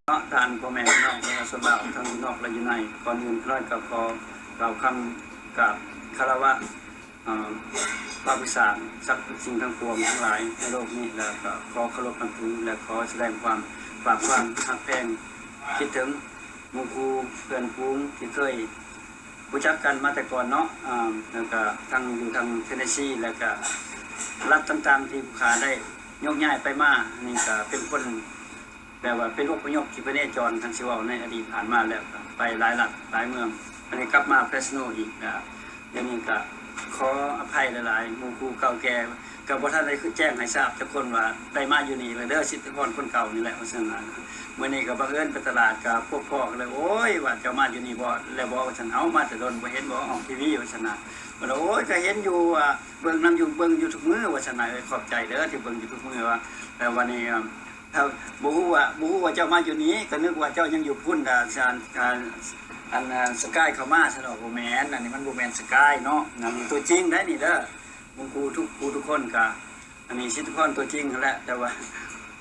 ເນາະ ທ່ານພໍ່ແມ່ພີ່ນ້ອງປະຊາຊົນລາວ ທັງຢູ່ນອກ ແລະ ຢູ່ໃນ. ກ່ອນອື່ນຂ້ານ້ອຍກໍຂໍກ່າວຄຳກາບຄາລະວະ ເອີ ພະຜູ້ສ້າງສັກສິ່ງທັງປວງທັງຫຼາຍໃນໂລກນີ້ ແລະ ກໍຂໍເຄົາລົບນັບຖື ແລະ ຂໍສະແດງຄວາມຝາກຄວາມຮັກແພງ ຄິດເຖິງໝູ່ຄູ່ເພື່ອນຝູງທີ່ເຄີຍ ຮູ້ຈັກກັນມາແຕ່ກ່ອນເນາະ ອາ ແລ້ວກະທັງຢູ່ທາງເທນເນຊີ ແລ້ວກະລັດຕ່າງໆທີ່ຜູ້ຂ້າໄດ້ໂຍກຍ້າຍໄປມາ ອັນນີ້ກະເປັນຄົນ ແບບວ່າເປັນອົບພະຍົບທີ່ພະເນຈອນ ຄັນຊິເວົ້າໃນອະດີດຜ່ານມາແລ້ວ ກະໄປຫຼາຍລັດຫຼາຍເມືອງ ອັນນີ້ກັບມາເຟຣສໂນອີກ ອາ ດຽວນີ້ກະຂໍອະໄພຫຼາຍໆ ໝູ່ຄູ່ເກົ່າແກ່ ກະບໍ່ທັນໄດ້ແຈ້ງໃຫ້ຊາບຈັກຄົນວ່າໄດ້ມາຢູ່ນີ້ແລ້ວເດີ ສິດທິພອນຄົນເກົ່ານີ້ແຫຼະ ວ່າຊັ້ນນະ. ມື້ນີ້ກໍບັງເອີນໄປຕະຫຼາດ ກໍພົບພໍ້ກັນເລີຍ ໂອ້ຍ ວ່າເຈົ້າມາຢູ່ນີ້ບໍ່ ແລ້ວບໍ່ ວ່າຊັ້ນ. ເອົ້າ ມາແຕ່ດົນ ບໍ່ເຫັນບໍ່ ອອກທີວີ ວ່າຊັ້ນນະ. ເພິ່ນວ່າ ໂອ້ຍ ກໍເຫັນຢູ່ ວ່າເບິ່ງນຳຢູ່ ເບິ່ງຢູ່ທຸກມື້ ວ່າຊັ້ນນະ. ເອີ ຂອບໃຈເດີທີ່ເບິ່ງຢູ່ທຸກມື້ ວ່າ ແລ້ວວັນນີ້ ເອີ ບໍ່ຮູ້ວ່າ ບໍ່ຮູ້ວ່າເຈົ້າມາຢູ່ນີ້ ກໍນຶກວ່າເຈົ້າຍັງຢູ່ພຸ້ນ ດາ ອັນ ອັນ ອັນ ສະກາຍເຂົ້າມາຊັ້ນດອກ. ບໍ່ແມ່ນ ອັນນີ້ມັນບໍ່ແມ່ນສະກາຍເນາະ ອັນນີ້ຕົວຈິງໄດ໋ນີ້ເດີ. ໝູ່ຄູ່ທຸກຜູ້ທຸກຄົນກະ ອັນນີ້ສິດທິພອນຕົວຈິງຫັ້ນແຫຼະ ແຕ່ວ່າ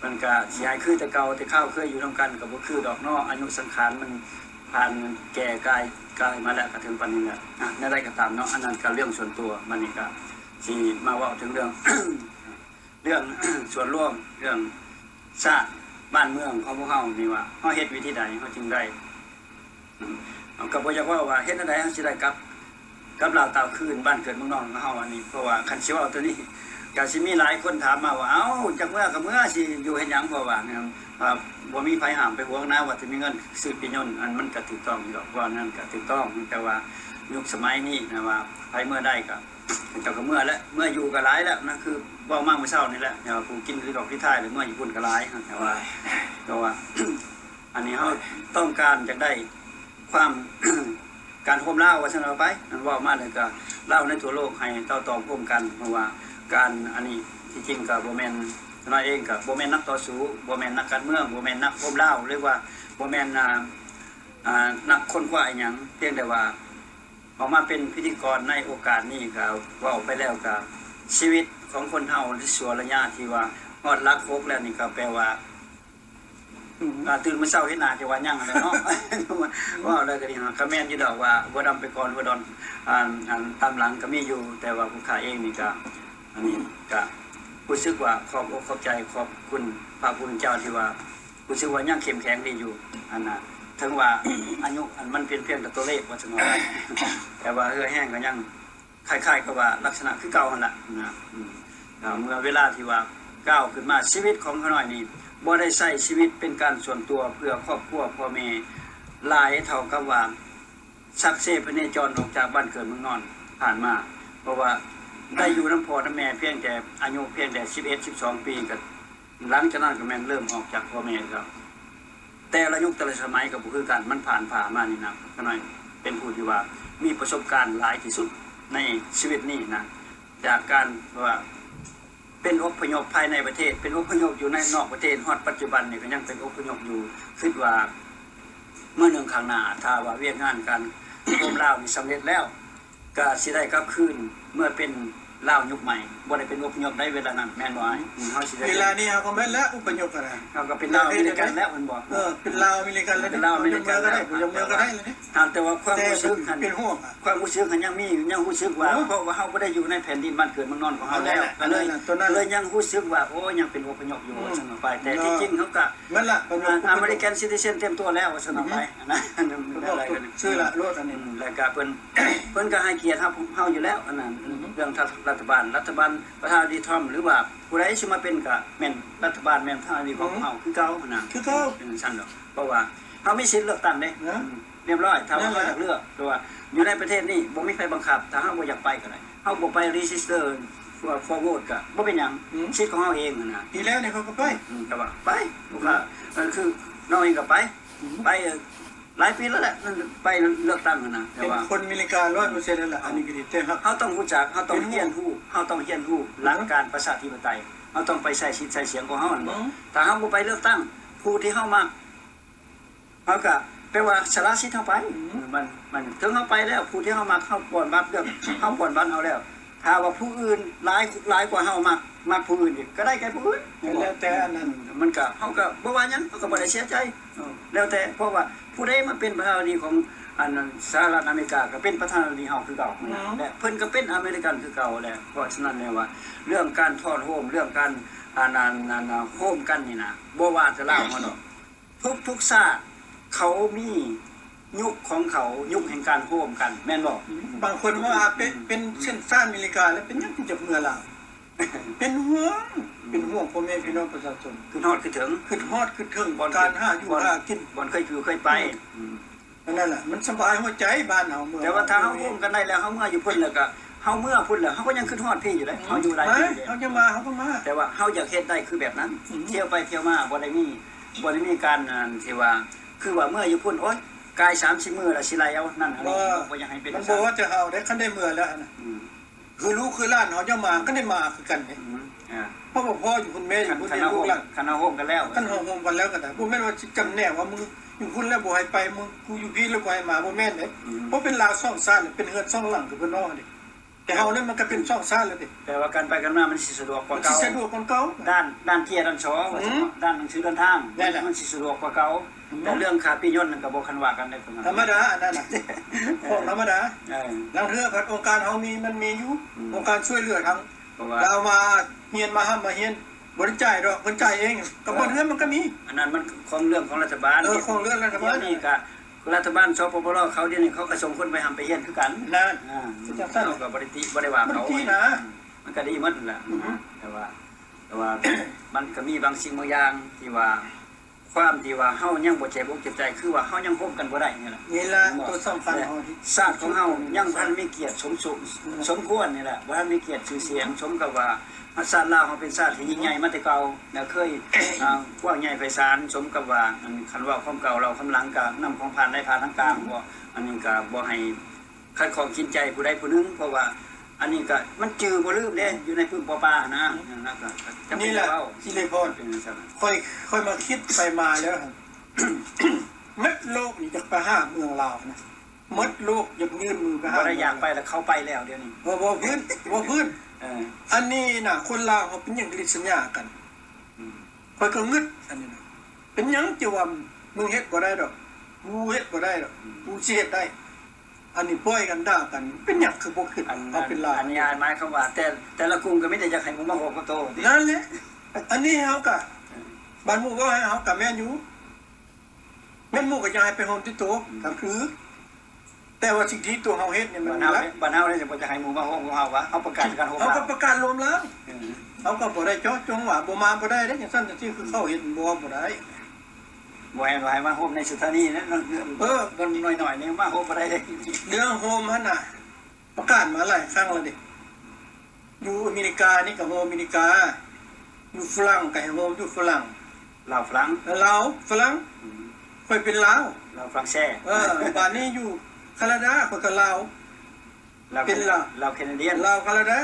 ມັນກະຊິໃຫ້ຄືແຕ່ເກົ່າ ແຕ່ຄາວເຄີຍຢູ່ນຳກັນກະບໍ່ຄືດອກເນາະ. ອາຍຸສັງຂານມັນຜ່ານແກ່ກາຍ ກາຍມາແລ້ວ ກະເຖິງປານນີ້ແຫຼະ. ອາ ແນວໃດກໍຕາມເນາະ ອັນນັ້ນກະເລື່ອງສ່ວນຕົວ. ບັດນີ້ກະຊິມາເວົ້າເຖິງເລື່ອງ ເລື່ອງສ່ວນລວມ ເລື່ອງຊາດບ້ານເມືອງຂອງພວກເຮົານີ້ວ່າ ເຮົາເຮັດວິທີໃດເຮົາຈຶ່ງໄດ້ ເຮົາກໍບໍ່ຢາກເວົ້າວ່າເຮັດແນວໃດເຮົາຊິໄດ້ກັບ ກັບລາວຕາວຄືນ ບ້ານເກີດເມືອງນອນຂອງເຮົາອັນນີ້. ເພາະວ່າຄັນຊິເວົ້າໂຕນີ້ ກໍຊິມີຫຼາຍຄົນຖາມມາວ່າ ເອົ້າ ຈັກເມືອກໍເມືອ ຊິຢູ່ເຮັດຫຍັງ ເພາະວ່າ ເອີ ບໍ່ມີໃຜຫ້າມໄປຫວງນາ ວ່າຈະມີເງິນຊື້ປີ້ຍົນ. ອັນ ມັນກໍຖືກຕ້ອງຢູ່ດອກ ເວົ້ານັ້ນກໍຖືກຕ້ອງ ແຕ່ວ່າຍຸກສະໄໝນີ້ນະ ວ່າໃຜເມືອໄດ້ກໍ ເຂົາເຈົ້າກໍເມືອແຫຼະ ເມືອຢູ່ກໍຫຼາຍແລ້ວນະ ຄືເວົ້າມາມື້ເຊົ້ານີ້ແຫຼະ ແຕ່ວ່າຜູ້ກິນຄືດອກທີ່ທ້າຍແລ້ວ ເມືອຢູ່ພຸ້ນກໍຫຼາຍ. ແຕ່ວ່າ ແຕ່ວ່າ ອັນນີ້ເຮົາຕ້ອງການຢາກໄດ້ຄວາມ ການໂຮມລາວວ່າຊັ້ນເອົາໄປ ອັນເວົ້າມາແລ້ວກໍລາວໃນທົ່ວໂລກໃຫ້ເຕົ້າຕອງໂຮມກັນ. ເພາະວ່າການອັນນີ້ທີ່ຈິງກໍບໍ່ແມ່ນ ຂ້ານ້ອຍເອງກໍບໍ່ແມ່ນນັກຕໍ່ສູ້ ບໍ່ແມ່ນນັກການເມືອງ ບໍ່ແມ່ນນັກໂຮມລາວ ຫຼືວ່າບໍ່ແມ່ນ ອ່າ ອ່າ ນັກຄົ້ນຄວ້າອີ່ຫຍັງ ພຽງແຕ່ວ່າ ອອກມາເປັນພິທີກອນໃນໂອກາດນີ້ ກໍເວົ້າໄປແລ້ວ ກໍຊີວິດຂອງຄົນເຮົາໃນຊົ່ວໄລຍະທີ່ວ່າຮອດຫຼັກຫົກແລ້ວນີ້ ກໍແປວ່າ ອືມ ອ່າ ຕື່ນມື້ເຊົ້າເຫັນໜ້າຈະວ່າຍັງຫັ້ນແຫຼະເນາະ. ເວົ້າແລ້ວກໍດີ ກໍແມ່ນຢູ່ດອກວ່າ ຫົວດຳໄປກ່ອນ ຫົວດອນ ອ່າ ອັນຕາມຫຼັງກໍມີຢູ່ ແຕ່ວ່າຜູ້ຂ້າເອງນີ້ກໍ ອັນນີ້ກໍຮູ້ສຶກວ່າຂອບອົກຂອບໃຈ ຂອບຄຸນພະຜູ້ເປັນເຈົ້າທີ່ວ່າ ຮູ້ສຶກວ່າຍັງເຂັ້ມແຂງດີຢູ່ ອັນນ່າ ເຖິງວ່າອາຍຸ ອັນ ມັນເປັນພຽງແຕ່ຕົວເລກວ່າຊັ້ນເນາະ ແຕ່ວ່າເຫື່ອແຮງກໍຍັງຄ້າຍໆກັບວ່າລັກສະນະຄືເກົ່າຫັ້ນລະນະ. ອືມ ແລ້ວເມື່ອເວລາທີ່ວ່າກ້າວຂຶ້ນມາ ຊີວິດຂອງຂ້ານ້ອຍນີ້ ບໍ່ໄດ້ໃຊ້ຊີວິດເປັນການສ່ວນຕົວເພື່ອຄອບຄົວພໍ່ແມ່ ຫຼາຍເທົ່າກັບວ່າ ສັກເຊພະເນຈອນອອກຈາກບ້ານເກີດເມືອງນອນຜ່ານມາ ເພາະວ່າໄດ້ຢູ່ນຳພໍ່ນຳແມ່ພຽງແຕ່ອາຍຸພຽງແຕ່ສິບເອັດ ສິບສອງປີ ກໍຫຼັງຈາກນັ້ນກໍແມ່ນເລີ່ມອອກຈາກພໍ່ແມ່ແລ້ວ. ແຕ່ລະຍຸກແຕ່ລະສະໄໝກໍບໍ່ຄືກັນ ມັນຜ່ານຜ່າມານີ້ນະ ຂ້ານ້ອຍເປັນຜູ້ທີ່ວ່າມີປະສົບການຫຼາຍທີ່ສຸດໃນຊີວິດນີ້ນະ ຈາກການວ່າ ເປັນອົບພະຍົບພາຍໃນປະເທດ ເປັນອົບພະຍົບຢູ່ໃນນອກປະເທດ ຮອດປັດຈຸບັນນີ້ກໍຍັງເປັນອົບພະຍົບຢູ່. ຄິດວ່າມື້ໜຶ່ງຂ້າງໜ້າ ຖ້າວ່າວຽກງານການໂຮມລາວນີ້ສຳເລັດແລ້ວ ກໍຊິໄດ້ກັບຄືນເມືອເປັນລາວຍຸກໃໝ່ ບໍ່ໄດ້ເປັນອົບພະຍົບໃດເວລານັ້ນ ແມ່ນບໍ່ອ້າຍ? ອືມ ເຮົາຊິໄດ້ ເວລານີ້ເຮົາກໍແມ່ນແລ້ວ ອົບພະຍົບຫັ້ນນະ ເຮົາກໍເປັນລາວອາເມລິກັນແລ້ວ ແມ່ນບໍ່? ເອີ ເປັນລາວອາເມລິກັນແລ້ວ ເປັນລາວອາເມລິກັນແລ້ວ ບໍ່ຢາກເມືອກໍໄດ້ ບໍ່ຢາກເມືອກໍໄດ້ແລ້ວເດ້. ຫາກແຕ່ວ່າຄວາມຮູ້ສຶກຫັ້ນ ເປັນຫ່ວງ ຄວາມຮູ້ສຶກຫັ້ນຍັງມີ ຍັງຮູ້ສຶກວ່າ ເພາະວ່າເຮົາບໍ່ໄດ້ຢູ່ໃນແຜ່ນດິນບ້ານເກີດເມືອງນອນຂອງເຮົາແລ້ວ ກໍເລີຍ ກໍເລີຍຍັງຮູ້ສຶກວ່າ ໂອ້ ຍັງເປັນອົບພະຍົບຢູ່ ວ່າຊັ້ນໄປ. ແຕ່ທີ່ຈິງເຮົາກະ ແມ່ນລະ ອາເມລິກັນຊິຕິເຊັນເຕັມຕົວແລ້ວ ວ່າຊັ້ນໄປ ອັນນັ້ນ ຊື່ລະໂລດອັນນີ້ ແລ້ວກະເພິ່ນ ເພິ່ນກະໃຫ້ກຽດເຮົາ ເຮົາຢູ່ແລ້ວ ອັນນັ້ນ ເລື່ອງລັດຖະບານ ລັດຖະບານປະທານາທິບໍດີທຣອມ ຫຼືວ່າຜູ້ໃດຊິມາເປັນກະແມ່ນລັດຖະບານ ແມ່ນປະທານາທິບໍດີຂອງເຮົາຄືເກົ່າຫັ້ນນະ ຄືເກົ່າ ເປັນຈັ່ງຊັ້ນດອກ. ເພາະວ່າເຮົາມີສິດເລືອກຕັ້ງເດ້ ຮຽບຮ້ອຍ ຖ້າວ່າເຮົາຢາກເລືອກ ແຕ່ວ່າຢູ່ໃນປະເທດນີ້ບໍ່ມີໃຜບັງຄັບ ຖ້າເຮົາບໍ່ຢາກໄປກໍໄດ້ ເຮົາບໍ່ໄປ register for vote ກໍບໍ່ເປັນຫຍັງ ສິດຂອງເຮົາເອງຫັ້ນນະ. ປີແລ້ວນີ້ເຂົາກໍໄປ ອືມ ກໍວ່າໄປ ເພາະວ່າ ເອີ ຄືນ້ອງເອງກໍໄປ ໄປຫຼາຍປີແລ້ວແຫຼະ ໄປເລືອກຕັ້ງຫັ້ນນະ ແຕ່ວ່າເປັນຄົນອາເມລິກາຮ້ອຍເປີເຊັນແລ້ວລະ ອັນນີ້ກໍດີ ແຕ່ເຮົາຕ້ອງຮູ້ຈັກ ເຮົາຕ້ອງຮຽນຮູ້ ເຮົາຕ້ອງຮຽນຮູ້ຫຼັກການປະຊາທິປະໄຕ ເຮົາຕ້ອງໄປໃຊ້ສິດໃຊ້ສຽງຂອງເຮົາຫັ້ນບໍ່? ຖ້າເຮົາບໍ່ໄປເລືອກຕັ້ງຜູ້ທີ່ເຮົາມັກ ເຮົາກະແປວ່າສະຫຼະສິດເຮົາໄປ ມັນ ມັນເຖິງເຮົາໄປແລ້ວ ຜູ້ທີ່ເຮົາມັກ ເຮົາປ່ອນບັດເລືອກ ເຮົາປ່ອນບັດເອົາແລ້ວ ຖ້າວ່າຜູ້ອື່ນຫຼາຍ ຫຼາຍກວ່າເຮົາມັກ ມັກຜູ້ອື່ນອີກ ກໍໄດ້ແກ່ຜູ້ອື່ນ ກໍແລ້ວແຕ່ອັນນັ້ນ ມັນກະ ເຮົາກະບໍ່ວ່າຫຍັງ ເຮົາກະບໍ່ໄດ້ເສຍໃຈ ເອີ ແລ້ວແຕ່ ເພາະວ່າຜູ້ໃດມາເປັນປະທານາທິບໍດີຂອງອັນນັ້ນ ສະຫະລັດອາເມລິກາ ກໍເປັນປະທານາທິບໍດີເຮົາຄືເກົ່າ ອືມ ແລະ ເພິ່ນກໍເປັນອາເມລິກັນຄືເກົ່າແຫຼະ. ເພາະສະນັ້ນແລ້ວວ່າ ເລື່ອງການທອດໂຮມ ເລື່ອງການ ອັນນັ້ນ ອັນນັ້ນ ໂຮມກັນນີ້ນະ ບໍ່ວ່າແຕ່ລາວເຮົາດອກ ທຸກໆຊາດເຂົາມີຍຸກຂອງເຂົາ ຍຸກແຫ່ງການໂຮມກັນ ແມ່ນບໍ່? ອືມ ບາງຄົນວ່າເປັນ ເປັນຊາດອາເມລິກາແລ້ວ ເປັນຫຍັງຈຶ່ງຈະເມືອລາວ? ເປັນຫ່ວງ ເປັນຫ່ວງພໍ່ແມ່ພີ່ນ້ອງປະຊາຊົນ ຄຶດຮອດຄຶດເຖິງ ຄຶດຮອດຄຶດເຖິງ ບ່ອນ ການຫາຢູ່ ບ່ອນ ຫາກິນ ບ່ອນເຄີຍຢູ່ເຄີຍໄປ ອືມ ອືມ ອັນນັ້ນລະ ມັນສະບາຍຫົວໃຈບ້ານເຮົາເມືອງ ແຕ່ວ່າຖ້າເຮົາໂຮມກັນໄດ້ແລ້ວ ເຮົາເມືອຢູ່ພຸ້ນແລ້ວກໍ ເຮົາເມືອພຸ້ນແລ້ວ ເຮົາກໍຍັງຄຶດຮອດພີ້ຢູ່ເດ້ ເຮົາຢູ່ຫຼາຍປີຢູ່ເດ້ ເຮົາຈະມາ ເຮົາກໍມາ ແຕ່ວ່າເຮົາຢາກເຮັດໄດ້ຄືແບບນັ້ນ ອືມ ທ່ຽວໄປທ່ຽວມາ ບໍ່ໄດ້ມີ ບໍ່ໄດ້ມີການ ອັນ ທີ່ວ່າ ຄືວ່າເມືອຢູ່ພຸ້ນ ໂອ້ຍ ກາຍສາມສິບມື້ລະຊິໄລ່ເອົາ ນັ້ນອັນນີ້ ບໍ່ ບໍ່ຢາກໃຫ້ເປັນ ມັນບໍ່ວ່າແຕ່ເຮົາເດ້ ຄັນໄດ້ເມືອແລ້ວຫັ້ນນະ ອືມ ຄືລູກຄືຫຼານເຮົາຍັງມາ ກໍໄດ້ມາຄືກັນເດ້ ອືມ ອ່າ ເພາະວ່າພໍ່ຢູ່ພຸ້ນ ແມ່ຢູ່ພຸ້ນ ລູກຫຼານ ຄັນເຮົາໂຮມກັນແລ້ວ ຄັນເຮົາໂຮມກັນແລ້ວກໍໄດ້ ບໍ່ແມ່ນວ່າຊິຈຳແນກວ່າ ມຶງຢູ່ພຸ້ນແລ້ວບໍ່ໃຫ້ໄປ ມຶງ ກູຢູ່ພີ້ແລ້ວບໍ່ໃຫ້ມາ ບໍ່ແມ່ນເດ້ ອືມ ເພາະເປັນລາວສອງຊາດ ເປັນເຮືອນສອງຫຼັງ ຄືເພິ່ນເວົ້າຫັ້ນເດ້ ແຕ່ເຮົານີ້ມັນກໍເປັນສອງຊາດແລ້ວເດ້ ແຕ່ວ່າການໄປກັນມາມັນຊິສະດວກກວ່າເກົ່າ ມັນຊິສະດວກກວ່າເກົ່າ ດ້ານ ດ້ານເຈ້ຍດ້ານຊໍ ອືມ ວ່າຊັ້ນເນາະ ດ້ານໜັງສືເດີນທາງ ແມ່ນລະ ມັນຊິສະດວກກວ່າເກົ່າ ອືມ ແຕ່ເລື່ອງຄ່າປີ້ຍົນນັ້ນກໍບໍ່ຄັນວ່າກັນໄດ້ ທຳມະດາ ອັນນັ້ນນະ ຂອງທຳມະດາ ເອີ ລາງເທື່ອພັດອົງການເຮົາມີ ມັນມີຢູ່ ອືມ ອົງການຊ່ວຍເຫຼືອທາງ ເພາະວ່າ ລາວມາຮຽນ ມາຮ່ຳມາຮຽນ ບໍ່ໄດ້ຈ່າຍດອກ ເພິ່ນຈ່າຍເອງ ກັບບ່ອນເຮືອນມັນກໍມີ ອັນນັ້ນມັນຂອງເລື່ອງຂອງລັດຖະບານ ເອີ ຂອງເລື່ອງລັດຖະບານ ດຽວນີ້ກໍລັດຖະບານ ສປປລ ເຂົາ ດຽວນີ້ເຂົາກໍສົ່ງຄົນໄປຮ່ຳໄປຮຽນຄືກັນ ນັ້ນ ອ່າ ເປັນຈັ່ງຊັ້ນ ເຮົາກໍບໍ່ໄດ້ຕິບໍ່ໄດ້ວ່າເຂົາ ມັນດີນະ ອືມ ມັນກໍດີໝົດຫັ້ນລະ ອືຮຶ ແຕ່ວ່າ ແຕ່ວ່າ ມັນກໍມີບາງສິ່ງບາງຢ່າງທີ່ວ່າ ຄວາມທີ່ວ່າເຮົາຍັງບໍ່ເຈັບອົກເຈັບໃຈ ຄືວ່າເຮົາຍັງໂຮມກັນບໍ່ໄດ້ນີ້ແຫຼະ ນີ້ລະ ແມ່ນບໍ່? ຕົວສຳຄັນ ແລະ ຂອງ ຊາດຂອງເຮົາຍັງບໍ່ທັນມີກຽດສົມສູ່ ອືມ ສົມຄວນນີ້ແຫຼະ ບໍ່ທັນມີກຽດຊື່ສຽງ ອືມ ສົມກັບວ່າຊາດລາວເຮົາເປັນຊາດທີ່ຍິ່ງໃຫຍ່ມາແຕ່ເກົ່າ ແລະ ເຄີຍ ອ່າ ກວ້າງໃຫຍ່ໄພສານ ສົມກັບວ່າ ອັນ ຄັນເວົ້າຄວາມເກົ່າເລົ່າຄຳຫຼັງ ກໍນຳຂອງຜ່ານໄດ້ຜ່ານທາງກາງ ອືມ ບໍ່ ອັນນີ້ກໍບໍ່ໃຫ້ ຂັດຂ້ອງຈິດໃຈຜູ້ໃດຜູ້ໜຶ່ງ ເພາະວ່າອັນນີ້ກໍມັນຈື່ບໍ່ລືມເດ້ ຢູ່ໃນປຶ້ມປໍປາຫັ້ນນະ ອືມ ນັ້ນລະກໍຈຳເປັນຕ້ອງເວົ້າ ນີ້ລະ ສິລິພອນ ເປັນຈັ່ງຊັ້ນ ຂ້ອຍ ຂ້ອຍມາຄິດໄປມາແລ້ວ ໝົດໂລກນີ້ຢາກໄປຫາເມືອງລາວນະ ໝົດໂລກຢາກຍື່ນມືໄປຫາ ບໍ່ໄດ້ຢາກໄປລະ ເຂົາໄປແລ້ວດຽວນີ້ ເອີ ເວົ້າພື້ນ ເວົ້າພື້ນ ເອີ ອັນນີ້ນະ ຄົນລາວເຮົາເປັນຫຍັງລິດສະຫຍາກັນ? ອືມ ຂ້ອຍກໍງຶດອັນນີ້ນະ ເປັນຫຍັງຈະວ່າມຶງເຮັດບໍ່ໄດ້ດອກ ກູເຮັດບໍ່ໄດ້ດອກ ອືມ ກູຊິເຮັດໄດ້ ອັນນີ້ປ່ອຍກັນດ່າກັນ ເປັນຫຍັງຄືບໍ່ຄິດ ອັນ ເຮົາເປັນລາວ ອັນນີ້ໝາຍຄວາມວ່າ ແຕ່ ແຕ່ລະກຸ່ມກໍມີແຕ່ຢາກໃຫ້ໝູ່ມາໂຮມກັບໂຕຕິ ນັ້ນແຫຼະ ອັນນີ້ເຮົາກໍ ເອີ ບາດໝູ່ເວົ້າໃຫ້ເຮົາກໍແມ່ນຢູ່ ແມ່ນໝູ່ກໍຢາກໃຫ້ໄປໂຮມຕິໂຕ ອືມ ກໍຄື ແຕ່ວ່າສິ່ງທີ່ຕົວເຮົາເຮັດນີ້ມັນ ບ້ານເຮົາ ບໍ່ ເດ້ ບ້ານເຮົາເດ້ ບໍ່ຢາກໃຫ້ໝູ່ມາໂຮມກັບເຮົາວ່າ ເຮົາປະກາດການໂຮມ ເຮົາກໍປະກາດລວມແລ້ວ ເອີ ເຮົາກໍບໍ່ໄດ້ເຈາະຈົງວ່າບໍ່ມາບໍ່ໄດ້ເດ້ ຈັ່ງຊັ້ນຈັ່ງຊີ້ ຄືເຂົາເຮັດບໍ່ ບໍ່ໄດ້ ບໍ່ແມ່ນວ່າໃຫ້ມາໂຮມໃນສະຖານີນະ ເອີ ບ່ອນນ້ອຍໆນີ້ມາໂຮມບໍ່ໄດ້ເດ້ ເລື່ອງໂຮມຫັ້ນນະ ປະກາດມາຫຼາຍຄັ້ງແລ້ວເດ້ ຢູ່ອາເມລິການີ້ກໍໂຮມອາເມລິກາ ຢູ່ຝຣັ່ງກໍໃຫ້ໂຮມຢູ່ຝຣັ່ງ ລາວຝຣັ່ງ ເອີ ລາວຝຣັ່ງ ອືມ ຂ້ອຍເປັນລາວ ລາວຝຣັ່ງແຊ ເອີ ບາດນີ້ຢູ່ຄານາດາ ຂ້ອຍກໍລາວ ລາວ ເປັນລາວ ລາວແຄນາດຽນ ລາວຄານາດາ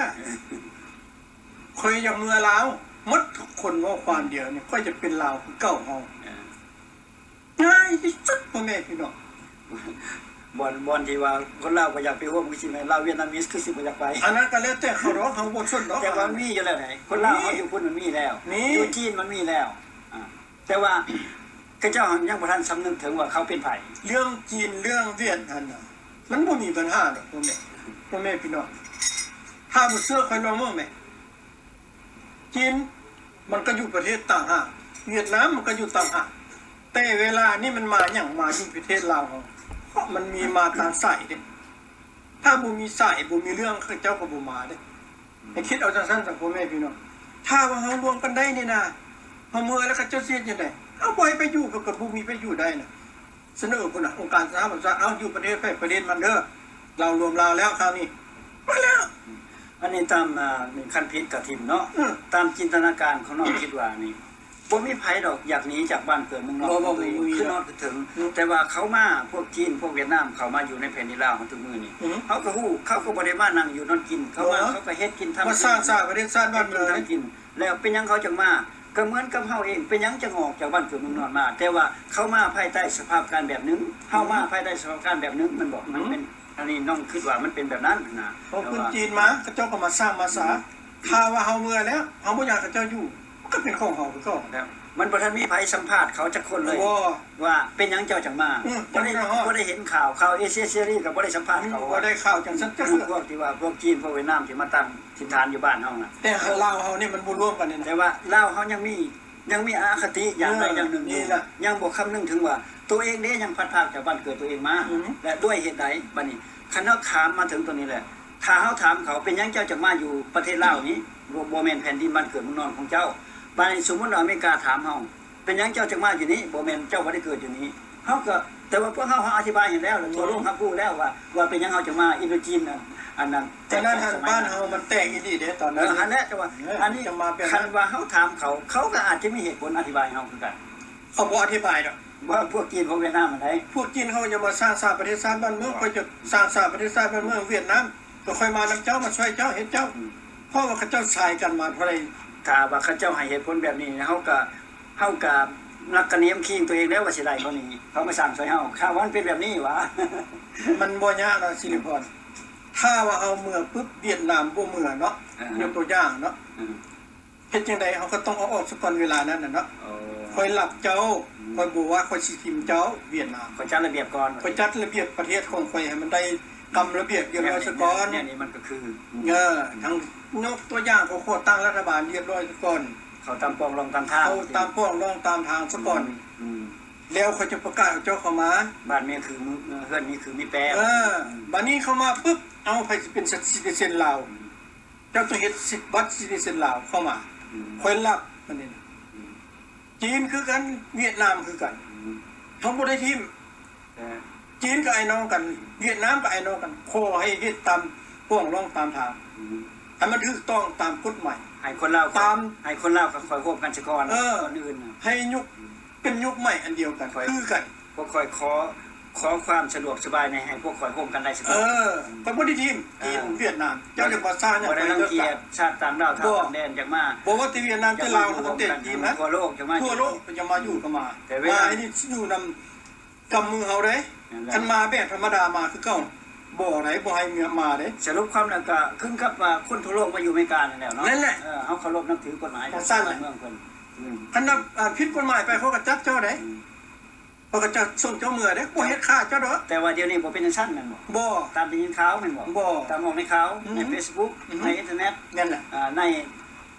ຂ້ອຍຢາກເມືອລາວ ໝົດທຸກຄົນເວົ້າຄວາມດຽວນີ້ ຂ້ອຍຈະເປັນລາວຄືເກົ່າເຮົາ ເອີ ງ່າຍທີ່ສຸດ ພໍ່ແມ່ພີ່ນ້ອງ ບ່ອນ ບ່ອນທີ່ວ່າຄົນລາວບໍ່ຢາກໄປຮ່ວມ ຄືຊິແມ່ນລາວຫວຽດນາມິດ ຄືຊິບໍ່ຢາກໄປ ອັນນັ້ນກໍແລ້ວແຕ່ເຂົາດອກ ເຮົາບໍ່ສົນດອກ ແຕ່ວ່າມີຢູ່ແລ້ວໃດ໋ ຄົນລາວເຮົາຢູ່ພຸ້ນມັນມີແລ້ວ ມີ ຢູ່ຈີນມັນມີແລ້ວ ອ່າ ແຕ່ວ່າເຂົາເຈົ້າຍັງບໍ່ທັນສຳນຶກເຖິງວ່າເຂົາເປັນໃຜ ເລື່ອງຈີນເລື່ອງຫວຽດຫັ້ນນະ ມັນບໍ່ມີບັນຫາດອກ ພໍ່ແມ່ ພໍ່ແມ່ພີ່ນ້ອງ ຖ້າບໍ່ເຊື່ອຂ້ອຍລອງເບິ່ງແມ ຈີນມັນກໍຢູ່ປະເທດຕ່າງຫາກ ຫວຽດນາມມັນກໍຢູ່ຕ່າງຫາກ ແຕ່ເວລານີ້ມັນມາຫຍັງ ມາຢູ່ປະເທດລາວເຮົາ ເພາະມັນມີມາຕາມສາຍເດ້ ຖ້າບໍ່ມີສາຍ ບໍ່ມີເລື່ອງ ເຂົາເຈົ້າກໍບໍ່ມາເດ້ ໃຫ້ຄິດເອົາຈັ່ງຊັ້ນຊະ ພໍ່ແມ່ພີ່ນ້ອງ ຖ້າວ່າເຮົາລວມກັນໄດ້ນີ້ນະ ເຮົາເມືອແລ້ວ ເຂົາເຈົ້າຊິເຮັດຈັ່ງໃດ? ເຮົາບໍ່ໃຫ້ໄປຢູ່ ເພິ່ນກໍບໍ່ມີໄປຢູ່ໄດ້ນະ ສະເໜີພຸ້ນນະ ອົງການສະຫະປະຊາຊາດ ເອົາ ຢູ່ປະເທດໃຜປະເທດມັນເດີ ລາວລວມລາວແລ້ວຄາວນີ້ ໝົດແລ້ວ ອັນນີ້ຕາມ ອ່າ ຄັນຜິດກໍຖິ້ມເນາະ ເອີ ຕາມຈິນຕະນາການຂອງນ້ອງຄິດວ່ານີ້ ບໍ່ມີໃຜດອກຢາກໜີຈາກບ້ານເກີດເມືອງນອນ ບໍ່ ບໍ່ ບໍ່ມີ ຄືນອນຄືເຖິງ ອືມ ແຕ່ວ່າເຂົາມາ ພວກຈີນ ພວກຫວຽດນາມ ເຂົາມາຢູ່ໃນແຜ່ນດິນລາວເຮົາທຸກມື້ນີ້ ອືມ ເຂົາກໍຮູ້ ເຂົາກໍບໍ່ໄດ້ມານັ່ງຢູ່ນອນກິນ ເຂົາມາ ເອີ ເຂົາກໍເຮັດກິນທຳ ມາສ້າງສາປະເທດຊາດບ້ານເມືອງ ເຮັດກິນທຳກິນ ແລ້ວເປັນຫຍັງເຂົາຈຶ່ງມາ? ກໍເໝືອນກັບເຮົາເອງ ເປັນຫຍັງຈຶ່ງອອກຈາກບ້ານເກີດເມືອງນອນມາ? ແຕ່ວ່າເຂົາມາພາຍໃຕ້ສະພາບການແບບໜຶ່ງ ເຮົາມາພາຍໃຕ້ສະພາບການແບບໜຶ່ງ ແມ່ນບໍ່? ມັນເປັນ ອັນນີ້ນ້ອງຄິດວ່າມັນເປັນແບບນັ້ນນະ ເພາະຄົນຈີນມາ ເຂົາເຈົ້າກໍມາສ້າງມາສາ ຖ້າວ່າເຮົາເມືອແລ້ວ ເຮົາບໍ່ຢາກໃຫ້ເຂົາເຈົ້າຢູ່ ມັນກໍເປັນຂອງເຮົາຄືເກົ່າ ແລ້ວ ມັນບໍ່ທັນມີໃຜສຳພາດເຂົາຈັກຄົນເລີຍ ບໍ່ ວ່າເປັນຫຍັງເຈົ້າຈັ່ງມາ. ອືມ ບໍ່ໄດ້ ບໍ່ໄດ້ເຫັນຂ່າວ ຂ່າວເອເຊຍເສລີກໍບໍ່ໄດ້ສຳພາດເຂົາ ອືມ ບໍ່ໄດ້ຂ່າວຈັ່ງຊັ້ນຈັກເທື່ອ. ພວກທີ່ວ່າພວກຈີນ ພວກຫວຽດນາມທີ່ມາຕັ້ງຖິ່ນຖານຢູ່ບ້ານເຮົານະ ແຕ່ລາວເຮົານີ້ມັນບໍ່ລວມກັນນີ້ນະ. ແຕ່ວ່າລາວເຮົາຍັງມີ ຍັງມີອະຄະຕິຢ່າງໃດຢ່າງໜຶ່ງຢູ່ ຍັງບໍ່ຄຳນຶງເຖິງວ່າໂຕເອງເດ້ຍັງພັດພາກຈາກບ້ານເກີດໂຕເອງມາ ອືມ ແລະດ້ວຍເຫດໃດ. ບັດນີ້ຄັນເຮົາຖາມມາເຖິງຕົວນີ້ແຫຼະ ຖ້າເຮົາຖາມເຂົາ ເປັນຫຍັງເຈົ້າຈະມາຢູ່ປະເທດລາວນີ້ ບໍ່ ບໍ່ແມ່ນແຜ່ນດິນບ້ານເກີດເມືອງນອນຂອງເຈົ້າ? ບາດນີ້ສົມມຸດວ່າອາເມລິກາຖາມເຮົາ ເປັນຫຍັງເຈົ້າຈຶ່ງມາຢູ່ນີ້? ບໍ່ແມ່ນເຈົ້າບໍ່ໄດ້ເກີດຢູ່ນີ້. ເຮົາກໍ ແຕ່ວ່າພວກເຮົາ ເຮົາອະທິບາຍໃຫ້ແລ້ວ ແລະ ໂອ້ ທົ່ວໂລກຮັບຮູ້ແລ້ວວ່າ ວ່າເປັນຫຍັງເຮົາຈຶ່ງມາອິນໂດຈີນ ອັນ ອັນນັ້ນ. ສະນັ້ນຫັ້ນ ບ້ານເຮົາມັນແຕກອີ່ຫຼີເດ້ຕອນນັ້ນ. ເອີ ຫັ້ນແຫຼະ ແຕ່ວ່າ ເອີ ອັນນີ້ ຈະມາແບບນັ້ນ ຄັນວ່າເຮົາຖາມເຂົາ ເຂົາກໍອາດຈະມີເຫດຜົນອະທິບາຍໃຫ້ເຮົາຄືກັນ. ເຂົາບໍ່ອະທິບາຍດອກ ວ່າພວກຈີນ ພວກຫວຽດນາມຫັ້ນໃດ ພວກຈີນເຂົາຈະມາສ້າງຊາດປະເທດຊາດບ້ານເມືອງ ຂ້ອຍຈະສ້າງຊາດປະເທດຊາດບ້ານເມືອງ. ຫວຽດນາມ ກໍຂ້ອຍມານຳເຈົ້າ ມາຊ່ວຍເຈົ້າ ເຮັດເຈົ້າ ອືມ ເພາະວ່າເຂົາເຈົ້າສາຍກັນມາເທົ່າໃດ. ຖ້າວ່າເຂົາເຈົ້າໃຫ້ເຫດຜົນແບບນີ້ ເຮົາກໍ ເຮົາກໍນັກກະໜຽມຄີງຕົວເອງແລ້ວວ່າຊິໄດ້ເທົ່ານີ້ ເຂົາມາສ້າງຊ່ອຍເຮົາ ຖ້າວ່າມັນເປັນແບບນີ້ຫວາ. ມັນບໍ່ຍາກດອກ ສິລິພອນ ຖ້າວ່າເຮົາເມືອປຶບ ຫວຽດນາມບໍ່ເມືອເນາະ ເອີ ຍົກຕົວຢ່າງເນາະ ເອີ ເຮັດຈັ່ງໃດເຮົາກໍຕ້ອງເອົາອອກສາກ່ອນເວລານັ້ນນະເນາະ. ໂອ້ ຂ້ອຍຮັກເຈົ້າ ອືມ ຂ້ອຍບໍ່ວ່າຂ້ອຍຊິຖິ້ມເຈົ້າ ຫວຽດນາມ ຂ້ອຍຈັດລະບຽບກ່ອນ ຂ້ອຍຈັດລະບຽບປະເທດຂອງຂ້ອຍໃຫ້ມັນໄດ້ກຳລະບຽບຮຽບຮ້ອຍສາກ່ອນ. ແນວນີ້ມັນກໍຄື ເອີ ທັງຍົກຕົວຢ່າງ ເຂົາຂໍຕັ້ງລັດຖະບານຮຽບຮ້ອຍສາກ່ອນ ເຂົ້າຕາມປ່ອງລ່ອງຕາມທາງ ເຂົ້າຕາມປ່ອງລ່ອງຕາມທາງສາກ່ອນ ອືມ ອືມ ແລ້ວຂ້ອຍຈະປະກາດເອົາເຈົ້າເຂົ້າມາ. ບ້ານມີຄື ເຮືອນມີຄືມີແປ ເອີ ບາດນີ້ເຂົ້າມາປຶບ ເອົາ ໃຜຊິເປັນຊິຕິເຊັນລາວ ອືມ ເຈົ້າຕ້ອງເຮັດສິດ ບັດຊິຕິເຊັນລາວເຂົ້າມາ ອືມ ຂ້ອຍຮັບອັນນີ້ນະ ອືມ ຈີນຄືກັນ ຫວຽດນາມຄືກັນ ອືມ ເຮົາບໍ່ໄດ້ຖິ້ມ ເອີ ຈີນກໍອ້າຍນ້ອງກັນ ຫວຽດນາມກໍອ້າຍນ້ອງກັນ ຂໍໃຫ້ເຮັດຕາມປ່ອງລ່ອງຕາມທາງ ອືມ ໃຫ້ມັນຖືກຕ້ອງຕາມກົດໝາຍ ໃຫ້ຄົນລາວ ຕາມ ໃຫ້ຄົນລາວກັບຂ້ອຍຮ່ວມກັນຊະກ່ອນ ເອີ ກ່ອນອື່ນນະ ໃຫ້ຍຸກ ເປັນຍຸກໃໝ່ອັນດຽວກັນ ຂ້ອຍ ຄືກັນ ພວກຂ້ອຍຂໍ ຂໍຄວາມສະດວກສະບາຍໃນ ໃຫ້ພວກຂ້ອຍຮ່ວມກັນໄດ້ຊະກ່ອນ. ເອີ ຂ້ອຍບໍ່ໄດ້ຖິ້ມ ເອີ ຈີນຫວຽດນາມ ເຈົ້າຈະມາສ້າງຫຍັງ ບໍ່ໄດ້ລັງກຽດຊາດຕ່າງດ້າວ ຕ່າງແດນ ຢາກມາ ບໍ່ວ່າແຕ່ຫວຽດນາມ ແຕ່ລາວ ແຕ່ຈີນນະ ທົ່ວໂລກ ຢາກມາຢູ່ ທົ່ວໂລກ ຢາກມາຢູ່ນຳ ແຕ່ເວລາ ມາໃຫ້ຢູ່ນຳກຳມືເຮົາເດ້ ຄັນມາແບບທຳມະດາມາຄືເກົ່າ ບໍ່ໄດ້ ບໍ່ໃຫ້ມາເດ້. ສະຫຼຸບຄວາມແລ້ວກໍຄືກັບວ່າຄົນທົ່ວໂລກມາຢູ່ອາເມລິການັ້ນແຫຼະເນາະ ນັ້ນແຫຼະ ເອີ ເຮົາເຄົາລົບນັບຖືກົດໝາຍ ທາງຊາດເມືອງເພິ່ນ ອືມ ຄັນນັບ ອ່າ ຜິດກົດໝາຍໄປ ເຂົາກໍຈັບເຈົ້າໄດ້ ອືມ ເຂົາກໍຈະສົ່ງເຈົ້າເມືອເດ້ ບໍ່ເຮັດຂ້າເຈົ້າດອກ. ແຕ່ວ່າດຽວນີ້ບໍ່ເປັນຈັ່ງຊັ້ນແມ່ນບໍ່? ບໍ່ ຕາມໄດ້ຍິນຂ່າວແມ່ນບໍ່? ບໍ່ ຕາມອອກໃນຂ່າວ ອືມ ໃນເຟສບຸກ ອືມ ໃນອິນເຕີເນັດ ແມ່ນແຫຼະ ອ່າ ໃນ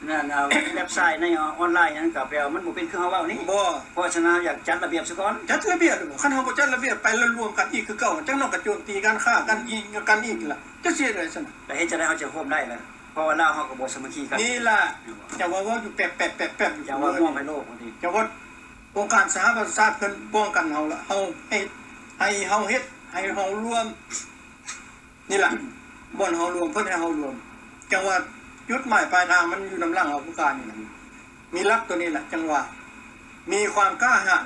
ນັ້ນ ອ່າ ເວັບໄຊ ໃນອອນລາຍຫຍັງກໍແປວ່າມັນບໍ່ເປັນຄືເຮົາເວົ້ານີ້ ບໍ່ ເພາະສະນັ້ນເຮົາຢາກຈັດລະບຽບຊະກ່ອນ ຈັດລະບຽບ ຄັນເຮົາບໍ່ຈັດລະບຽບໄປແລ້ວລວມກັນອີກຄືເກົ່າ ຈັກໜ້ອຍກໍໂຈມຕີກັນ ຂ້າກັນອີກ ກັນອີກລະ ຈະຊິເຮັດຈັ່ງໃດຊັ້ນນະ? ແລ້ວເຮັດຈັ່ງໃດເຮົາຈະຮ່ວມໄດ້ລະ? ເພາະວ່າລາວເຮົາກໍບໍ່ສາມັກຄີກັນ ນີ້ລະ ຈັ່ງວ່າເວົ້າຢູ່ແປບໆໆ ຈັ່ງວ່າມອບໃຫ້ໂລກວ່າຕິ ຈັ່ງວ່າ ອົງການສະຫະປະຊາຊາດເພິ່ນປ້ອງກັນເຮົາລະ ເຮົາໃຫ້ ໃຫ້ເຮົາເຮັດ ໃຫ້ເຮົາລວມ ນີ້ລະ ບ່ອນເຮົາລວມ ເພິ່ນໃຫ້ເຮົາລວມ ຈັ່ງວ່າຈຸດໝາຍປາຍທາງມັນຢູ່ນຳຫຼັງເຮົາຜູ້ການນີ້ລະ ມີຫຼັກຕົວນີ້ລະ ຈັ່ງວ່າມີຄວາມກ້າຫານ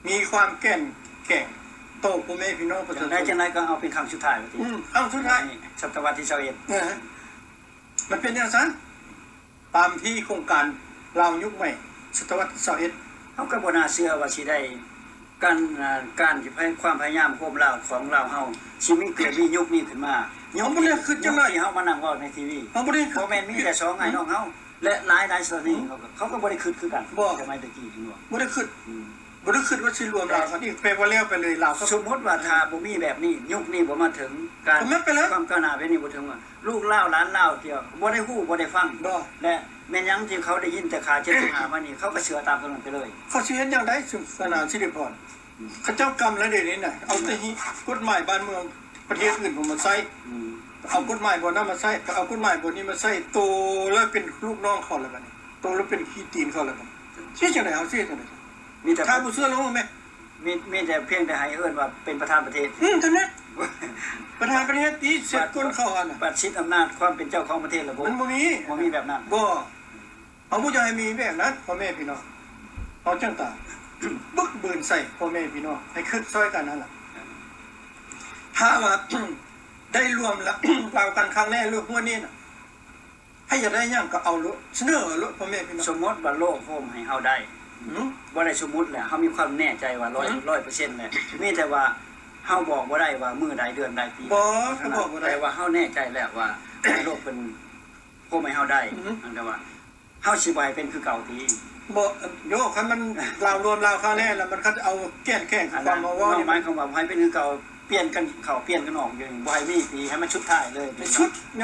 ມີຄວາມແກ່ນແຂງຕໍ່ພໍ່ແມ່ພີ່ນ້ອງປະຊາຊົນ ຈັ່ງໃດຈັ່ງໃດກໍເອົາເປັນຄັ້ງສຸດທ້າຍວ່າຕິ ອືມ ຄັ້ງສຸດທ້າຍ ໃນສະຕະວັດທີຊາວເອັດ ເອີ ມັນເປັນຈັ່ງຊັ້ນ ຕາມທີ່ໂຄງການລາວຍຸກໃໝ່ ສະຕະວັດທີຊາວເອັດ ເຮົາກໍບໍ່ໜ້າເຊື່ອວ່າຊິໄດ້ ການ ອ່າ ການທີ່ພະຍາ ຄວາມພະຍາຍາມໂຮມລາວຂອງລາວເຮົາ ຊິມີເກີດມີຍຸກນີ້ຂຶ້ນມາ ເຮົາບໍ່ໄດ້ຄິດຈັ່ງໃດ ທີ່ເຮົາມານັ່ງເວົ້າໃນທີວີ ເຮົາບໍ່ໄດ້ ບໍ່ແມ່ນມີແຕ່ສອງອ້າຍນ້ອງເຮົາ ແລະ ຫຼາຍໆຊາດນີ້ ອືມ ເຂົາກໍ ເຂົາກໍບໍ່ໄດ້ຄິດຄືກັນ ບໍ່ ສະໄໝແຕ່ກີ້ເຫັນບໍ່? ບໍ່ໄດ້ຄິດ ອືມ ບໍ່ໄດ້ຄິດວ່າຊິລວມລາວກັນອີກ ແປວ່າແລ້ວໄປເລີຍລາວກັບ ສົມມຸດວ່າຖ້າບໍ່ມີແບບນີ້ ຍຸກນີ້ບໍ່ມາເຖິງ ການ ຄວາມກ້າວໜ້າແບບນີ້ບໍ່ເຖິງວ່າ ລູກລາວຫຼານລາວທີ່ບໍ່ໄດ້ຮູ້ບໍ່ໄດ້ຟັງ ແລະ ແມ່ນຫຍັງທີ່ເຂົາໄດ້ຍິນແຕ່ຂ້າເຈັດສິບຫ້າມານີ້ ເຂົາກໍເຊື່ອຕາມຕົວນັ້ນໄປເລີຍ ເຂົາຊິເຮັດຫຍັງໄດ້ ສຸນາ ສິລິພອນ ອືມ ເຂົາເຈົ້າກຳລະເດນີ້ນະ ເອົາແຕ່ ອືມ ກົດໝາຍບ້ານເມືອງປະເທດອື່ນມາໃຊ້ ອືມ ເອົາກົດໝາຍບ່ອນນັ້ນມາໃຊ້ ກໍເອົາກົດໝາຍບ່ອນນີ້ມາໃຊ້ ໂຕລະເປັນລູກນ້ອງເຂົາລະບັດນີ້ ໂຕລະເປັນຂີ້ຕີນເຂົາລະບັດນີ້ ຊິຈັ່ງໃດ ເຮົາຊິຈັ່ງໃດ? ມີແຕ່ ຖ້າບໍ່ເຊື່ອລອງເບິ່ງແມ ມີ ມີແຕ່ພຽງແຕ່ໃຫ້ເອີ້ນວ່າເປັນປະທານປະເທດ ອືມ ເທົ່ານັ້ນ ປະທານປະເທດຕິ ເຊັດກົ້ນເຂົາຫັ້ນນະ ບັດສິດອຳນາດຄວາມເປັນເຈົ້າຂອງປະເທດລະບໍ່ ມັນບໍ່ມີ ບໍ່ມີແບບນັ້ນ ບໍ່ ເຮົາບໍ່ຢາກໃຫ້ມີແບບນັ້ນ ພໍ່ແມ່ພີ່ນ້ອງ ເຮົາຈັ່ງຕາ ບຶກບືນໃສ່ພໍ່ແມ່ພີ່ນ້ອງ ໃຫ້ຄິດຊ່ອຍກັນຫັ້ນລະ ຖ້າວ່າ ໄດ້ລວມລະ ລາວກັນຄັ້ງແລກ ລວມຫົວນີ້ນະ ໃຜຢາກໄດ້ຫຍັງກໍເອົາໂລດ ສະເໜີເອົາໂລດ ພໍ່ແມ່ພີ່ນ້ອງ ສົມມຸດວ່າໂລກໂຮມໃຫ້ເຮົາໄດ້ ອືມ ບໍ່ໄດ້ສົມມຸດແຫຼະ ເຮົາມີຄວາມແນ່ໃຈວ່າຮ້ອຍ ອືມ ຮ້ອຍເປີເຊັນແຫຼະ ມີແຕ່ວ່າເຮົາບອກບໍ່ໄດ້ວ່າມື້ໃດ ເດືອນໃດ ປີໃດ ບໍ່ ເຮົາບອກບໍ່ໄດ້ ແຕ່ວ່າເຮົາແນ່ໃຈແລ້ວວ່າໂລກເພິ່ນໂຮມໃຫ້ເຮົາໄດ້ ອືມ ອັນແຕ່ວ່າ ເຮົາຊິບໍ່ໃຫ້ເປັນຄືເກົ່າຕິ? ບໍ່ ໂຍ ຄັນມັນລາວລວມລາວຄາວແນ່ ແລ້ວມັນ ຄັນເອົາແກ່ນແຂ່ງ ອັນນັ້ນ ຄວາມເວົ້າ ໝາຍຄວາມວ່າບໍ່ໃຫ້ເປັນຄືເກົ່າ ປ່ຽນກັນເຂົ້າປ່ຽນກັນອອກຢູ່ນີ້ ບໍ່ໃຫ້ມີຕິ ໃຫ້ມັນສຸດທ້າຍເລີຍ ໃຫ້ສຸດ ໂຍ